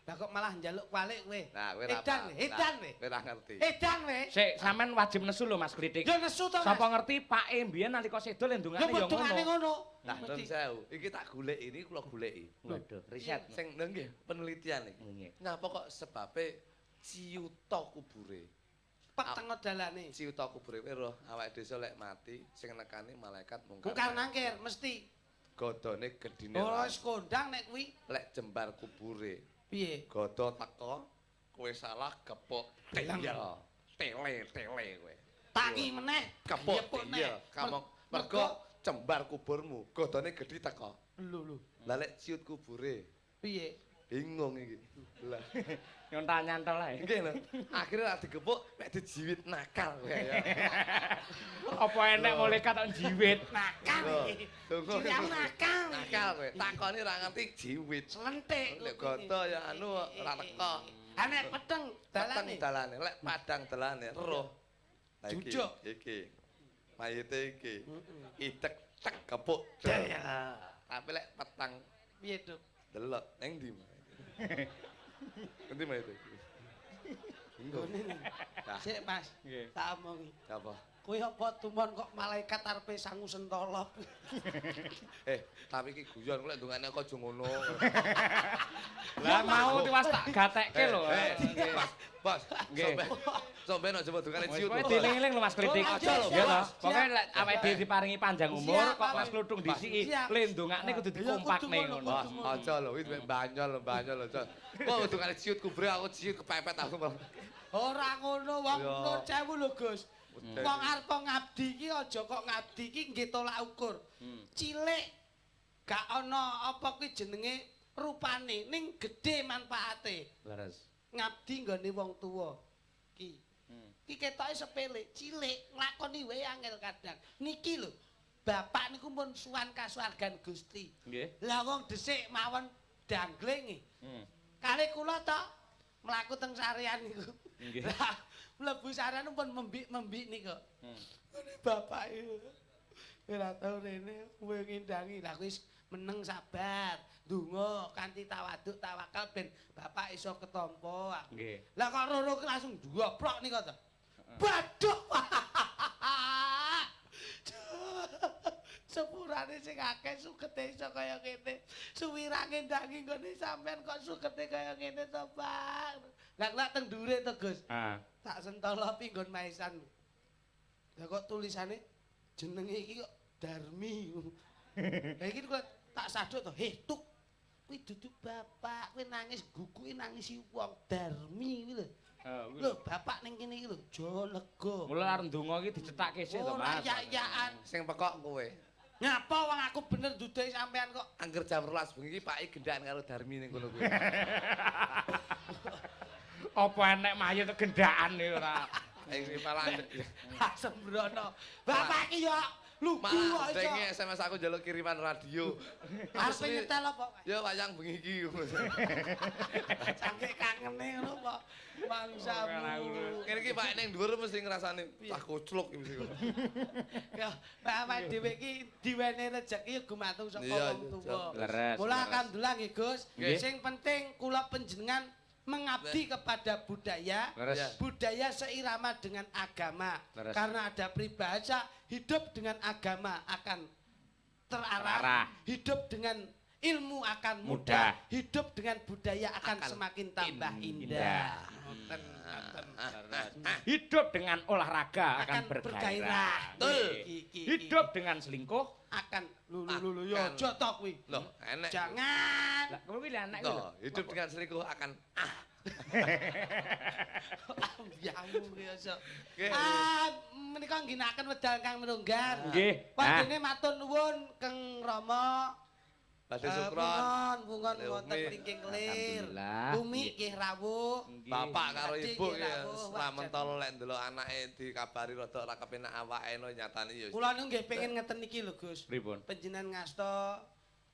Lah kok malah njaluk kualik kowe. Nah, kowe ora edan, edan kowe. Kowe ora ngerti. Edan kowe. Sik, sampean wajib nesu lho Mas Klitik. Ya nesu to, Mas. Sapa ngerti pake mbiyen nalika sedo le ndongane ya ngono. Nah, nun sewu, iki tak goleki, ini kula goleki. Waduh, riset. Sing nggih, penelitian iki. Napa kok sebabe ciuta kubure? Peteng dalane. Ciuta kubure kowe roh awake desa lek mati sing nekani malaikat mungkar. Mungkar nangkir mesti. Godone gedine. Ora wis kondang nek kuwi. Lek jembar kubure. Piye? Godo teko, kowe salah gepuk. Iya. Tele-tele kowe. Tangi meneh, gepuk. Iya, kamong mergo jembar kuburmu, godone gedhi teko. Lho lho. Lah lek ciut kubure. Piye? Bingung iki. Lah nyontal-nyantol ae. Nggih lho. Akhire lak digepuk mek dijiwit nakal kowe ya. Apa enek malaikat kok njiwit? Nakal iki. Cilik nakal. Nakal kowe. Takoni ora ngerti jiwit. Slentik. Lek goto ya anu ora teko. Ha nek peteng dalane. Peteng dalane, lek padang dalane roh. Lah iki iki. Mayite iki. Idek tek gepuk. Tapi lek petang piye, Duk? Delok ning ndi? Endi mayite? Bingung. Sik, Mas. Tak omongi. Apa? Kowe apa tumon kok malaikat arepe sangu sentolop. Tapi iki guyon kok lek ndongane kok aja ngono. Lah mau tiwas tak gatekke lho. Bos, nggih. Sampeyan aja ndongane ciut. Pokoke dieling-eling lho Mas Klitik. Aja lho. Ya toh. Pokoke lek awake dhewe diparingi panjang umur kok Mas Kluthung disiki, le ndongakne kudu dikompakne ngono. Aja lho, iki banyol banyol aja. Kok ndongane ciut kubre aku ciut kepepet aku. Ora ngono wong 1000 lho, Gus. Wong arep ngabdi iki aja kok ngabdi iki nggih tolak ukur. Cilik gak ana apa kuwi jenenge rupane ning gedhe manfaate. Leres. Ngabdi nggone wong tuwa iki. Iki ketoke sepele, cilik nglakoni wae angel kadang. Niki lho, bapak niku pun suwan kasuwargan Gusti. Nggih. Lah wong dhisik mawon dangling. Kalih kula to mlaku teng sarean niku. Nggih. Lah mlebu sarean pun membik-membik niku. Ngene bapak iki. Ora tau rene kowe ngindangi. Lah wis meneng sabar, ndonga kanthi tawaduk tawakal ben bapak iso ketampa. Nggih. Lah kok roro ki langsung dioprok niku to. Baduk. Sepurane sing sing akeh sugete iso kaya ngene. Suwirange ndangi nggone sampean kok sugete kaya ngene to, Pak. Lah lak teng ndure to, Gus. Heeh. Tak sentolopi nggon maesan. Lah kok tulisane jenenge iki kok Darmi. Lah iki kok tak saduk to, "Heh, tuk. Kuwi dudu bapak, kuwi nangis guguke nangisi wong Darmi kuwi lho." Lho, bapak ning kene iki lho, aja lega. Mula arep ndonga iki dicethake sik to, Ora Mas. yak-yakan. Sing pekok kowe. Ngapa wong aku bener duduhi sampean kok. Angger jam 12 bengi iki Pak gendaan karo Darmi ning kono kuwi. Apa enek mayit gendaan iki ora. Iki malah Sembrono. Bapak iki ya lugu kok malah iso. dengi SMS aku njaluk kiriman radio. Arep nyetel apa? Ya wayang bengi iki. Saking kangene ngono apa? Mangsamu. Kene iki Pak ning dhuwur mesti ngrasani cah koclok iki mesti. Ya, Pak awake dhewe iki diwenehi rejeki ya gumantung saka Iya, wong iya, tuwa. Leres. Mula alhamdulillah nggih Gus, Nggih. sing penting kula panjenengan mengabdi kepada budaya, Leres. budaya seirama dengan agama. Leres. Karena ada peribahasa hidup dengan agama akan terarah, Terarah. hidup dengan ilmu akan mudah, Mudah. hidup dengan budaya akan, Akan semakin tambah indah. Indah. Ngoten, ngoten. Hidup dengan olahraga akan Akan bergairah. bergairah. Betul. Iki, iki, iki. Hidup dengan selingkuh. Akan lu lu lu lu yo Akan. aja to kuwi. Loh, enek. Jangan. Lah kowe kuwi lha enek kuwi lho. Loh, hidup dengan selingkuh akan ah. Ambiamu kuwi aja. Nggih. Ah, menika ngginakaken wedal kang menunggal. Nggih. Wondene matur nuwun Keng Rama. Badhe sukron. Pungon, pungon Lha, wonten Umi. mriki kelir. Alhamdulillah. Umi nggih rawuh. Nggih. Bapak karo Adik ibu nggih ya rawuh, ora mentol lek ndelok anake dikabari rada ora kepenak awake no nyatane ya. Kula niku nggih pengen ngeten iki lho Gus. Pripun? Panjenengan ngasta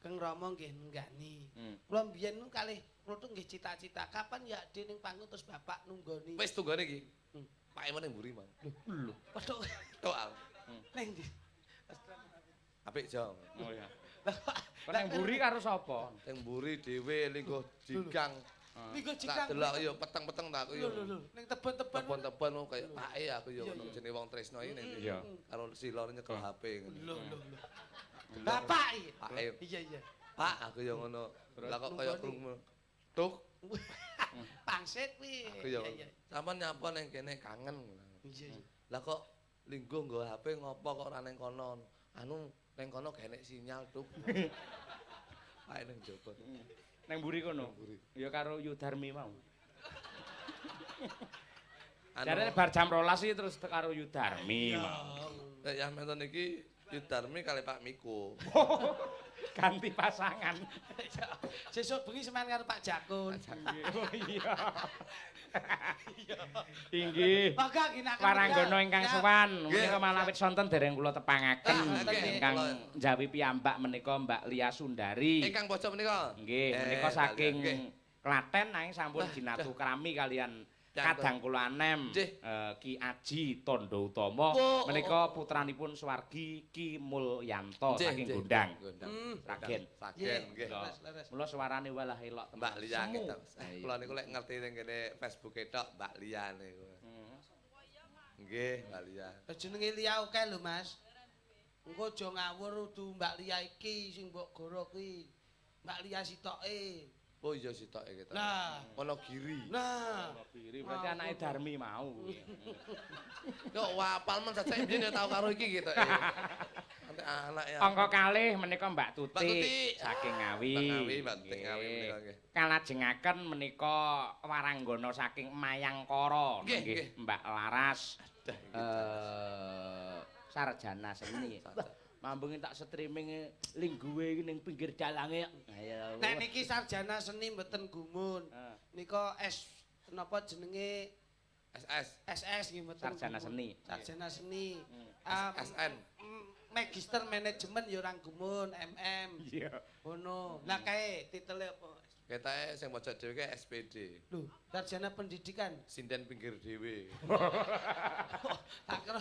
Keng Rama nggih nenggani. Kula mbiyen niku kalih kula tuh nggih cita-cita kapan ya Ade ning panggung terus bapak nunggoni. Wis tunggone iki. Pak Emon ning mburi, Mang. Lho. Petuk Tok aku. ning ndi? Apik jong. Oh iya. Lah kok Kok nang mburi karo sapa? Ning mburi dhewe lingguh jigang. Minggu Tak jigang. delok yo peteng-peteng tak aku Lho yo. lho lho, ning tebon-tebon. Tebon-tebon kok kaya pake aku yo ngono jenenge wong tresno iki ning Iya. karo sila nyekel HP ngono. Lho lho lho. Bapak iki. Pake. Iya iya. Pak aku yo ngono. Lah kok kaya krungu. Tuk Pangsit kuwi. aku yo. Iya iya. Sampeyan nyapa ning kene kangen. Iya iya. Lah kok lingguh nggo HP ngopo kok ora ning kono. Anu ning kono gak enek sinyal tuk. Pak ning njaba. Nang mburi kono. Mburi. Ya karo Yudarmi mau. Anu Jarene bar jam 12 iki terus karo Yudarmi mau. nek yang menten iki Yudarmi kali Pak Miko. Ganti pasangan. Sesuk bengi semen karo Pak Jakun. Oh iya. Inggih. Monggo ginakaken. Waranggono ingkang sowan Nggih. menika malawit sonten dereng kula tepangaken Ah, nggih. ingkang njawi piyambak menika Mbak Lia Sundari. Ingkang pojok menika. Nggih, menika Mbak Lia, saking nggih. Klaten nanging sampun Wah, jinatu krami kalian Kadang kadang kula anem Nggih. Ki Aji Tondo Utama Oh, oh, menika putranipun swargi Ki Mulyanto Nggih, saking nggih, Gondang. Gondang. Sragen. Sragen nggih. Leres, leres. Mula suarane walah elok temen. Mbak Lia Semu. ketok. Kula niku lek ngerti ning kene Facebook tok Mbak Lia niku. Nggih, Mbak Lia. Lah jenenge Lia akeh lho, Mas. Engko aja ngawur udu Mbak Lia iki sing mbok goro kuwi. Mbak Lia sitoke. Oh iya sitoke ketok. Nah. Wonogiri. Nah, Wonogiri berarti anake Darmi mau kuwi. Kok wapal men sajake mbiyen ya tau karo iki gitu. Nanti anak ya. Angka kalih menika Mbak Tuti, Mbak Tuti. saking Ngawi. Mbak Ngawi, Mbak Tuti Ngawi Nggih. menika nggih. Kalajengaken menika waranggana saking Mayangkara Nggih, nggih nggih. Mbak Laras. Dah, nggih. Sarjana seni. Wah, mambunge tak streaming lingguwe iki ning pinggir dalange. Ayo. nek niki sarjana seni mboten gumun. Heeh. Nika S napa jenenge SS SS nggih mboten. Sarjana gumun. seni. Sarjana seni. SN. Magister manajemen ya ora gumun, MM. Iya. Ngono. Lah kae titele apa? Ketoke sing pojok dhewe ke SPD. Lho, sarjana pendidikan. Sinden pinggir dhewe. Tak kira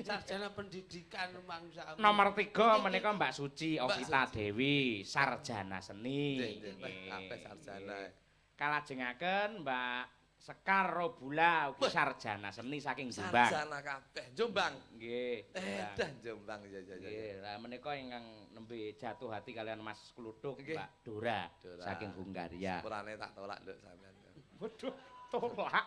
sarjana pendidikan mangsa. Nomor 3 menika Mbak Suci Mbak Ovita Suci. Dewi, sarjana seni. Nggih, nggih, kabeh sarjana. Kalajengaken Mbak Sekar Robula ugi sarjana seni saking Jombang. Sarjana kabeh. Jombang. Nggih. Edan Jombang ya ya ya. Nggih, lah menika ingkang nembe jatuh hati kalian Mas Kluthuk Nggih. Mbak Dora, Dora. saking Hungaria. Sepurane tak tolak nduk sampean. Waduh, tolak.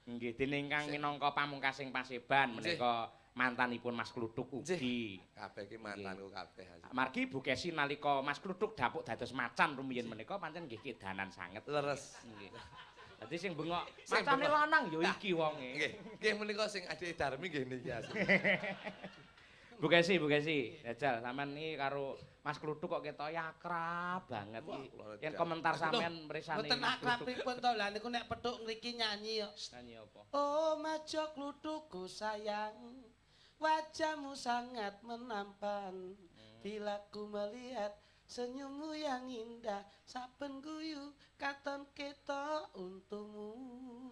Nggih, dene ingkang minangka pamungkasing paseban menika mantanipun Mas Kluthuk ugi. Kabeh iki mantanku kabeh. Margi Bu Kesi nalika Mas Kluthuk dapuk dados macan rumiyin menika pancen nggih kedanan sanget. Leres. Nggih. Dadi sing bengok Sing macane bengok. lanang ya iki wonge. Nggih, nggih menika sing adike Darmi nggih niki asli. Bu Kesi, Bu Kesi, jajal sampean iki karo Mas Kluthuk kok ketoke akrab banget Wah, iki. kula Yen komentar sampean mresani Mboten Mas akrab Kluthuk. pripun to lah niku nek petuk ngriki nyanyi yo. Nyanyi apa? Oh majo kluthukku sayang, wajahmu sangat menampan. Bila ku melihat senyummu yang indah, saben guyu katon ketok untumu.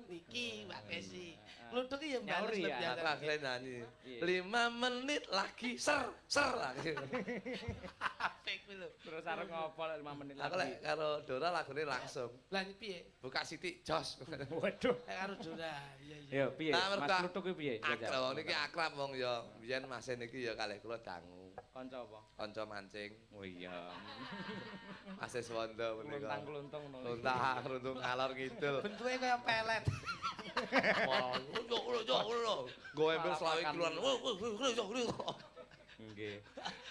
Niki Mbak Kesi. Kluthuk iki ya bales Nyauri ya. biasa. Aku akhirnya nyanyi. Iya. 5 menit lagi ser ser lagi. Apik kuwi lho. Terus arep ngopo lek 5 menit Aku lagi. lek karo Dora lagune langsung. Lah piye? Buka sithik jos. Waduh. Lek karo Dora. Iya iya. Ya piye? Nah, Mas mergo Kluthuk kuwi piye? Jajal. Akrab wong niki akrab wong ya. Biyen mase niki ya kalih kula dangu. Kanca apa? Kanca mancing, Oh iya. mase Swanda menika. Kluntang-kluntung no. Luntang runtung ngalor ngidul. Bentuke kaya pelet. Wah, yo yo yo. Nggo ember 20 kiloan. Nggih.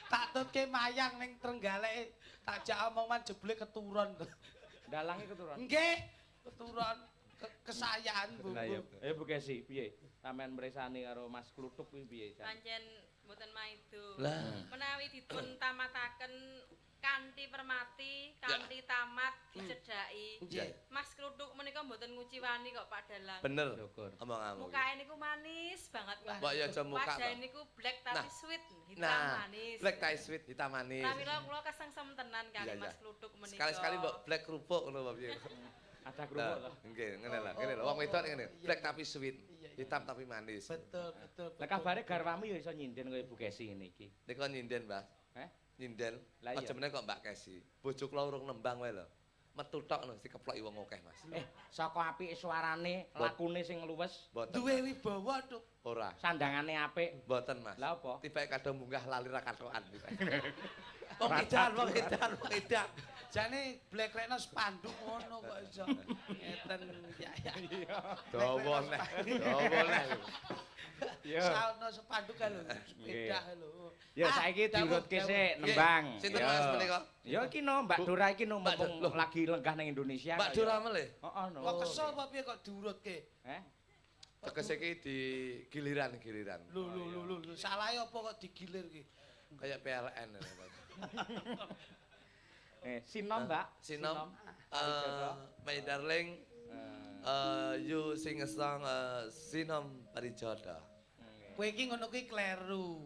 Tak tutke mayang ning Trenggalek, tak jak omongan jebule keturun. Dalange keturun. Nggih, keturun kesayaan Bu. Lah iya. Eh Bu Kesi, piye? Sampeyan mresani karo Mas Kluthuk kuwi piye? Jan? Pancen mboten maido. Lah. Menawi dipun tamataken kanthi permati, kanthi tamat dicedhaki. Nggih. Mas Kluthuk menika mboten nguciwani kok Pak Dalang. Bener. Syukur. Omonganmu. Mukae niku manis banget. Mbok ya aja muka Wajahe to. niku black tapi Nah. sweet, hitam Nah, manis. black tai sweet hitam manis. Pramila kula kesengsem tenan kali Iya, iya. Mas Kluthuk menika. Sekali-sekali mbok black kerupuk ngono apa piye. Ada kerupuk to. Nggih, ngene lho, ngene lho. Wong wedok ngene, black tapi sweet, Iya, iya. hitam tapi manis. Betul, betul. Lah kabare garwamu ya iso nyinden kaya Bu Kesi ngene iki. Nika nyinden, Mbah. Heh? Nyinden. Lah iya. Aja meneh kok Mbak Kesi. Bojo kula urung nembang wae lho. Metu tok lho dikeploki wong akeh, Mas. Saka apike suarane, lakune sing luwes, Mboten. Duwe wibawa tuk. Ora. sandangane apik. Mboten, Mas. Lah apa? Tibake kadung munggah lali ra kathokan. Wong edan, wong edan, wong edan. Jane blekrekno spanduk ngono kok iso. Ngeten ya ya. Dawa neh, dawa neh. Ya. Sautno spanduk kae lho, sepeda lho. Ya Ah, saiki dawuh, diurutke dawuh. sik nembang. Sinten Ya. Mas menika? Ya iki no Mbak Dora iki no Mbak mumpung Lho. lagi lenggah ning Indonesia. Mbak kok Dora ya. melih. Heeh no. Kok kesel apa piye kok diurutke? Eh? Tegese iki di giliran-giliran. Lho lho lho lho, lho, salahe apa kok digilir ki? Kayak PLN. Sinom, Mbak. Sinom. Parijoto. My darling, you sing a song Sinom Parijoto. Kowe iki ngono kuwi kleru.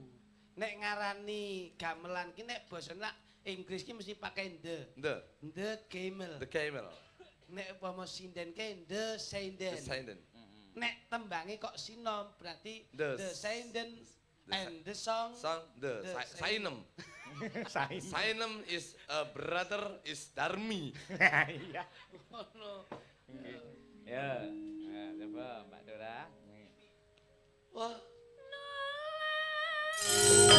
Nek ngarani gamelan ki nek basa nak Inggris ki mesti pakai the. The The gamel. The Camel. Nek upama sinden ke the The sinden. Sinden. Nek tembange kok sinom berarti The the sinden the and the song. Song the The Sainem. Sain. Sainem is a brother is Darmi. Iya. Ngono. Ya. Nah, coba Mbak Dora. Wah. Nolak.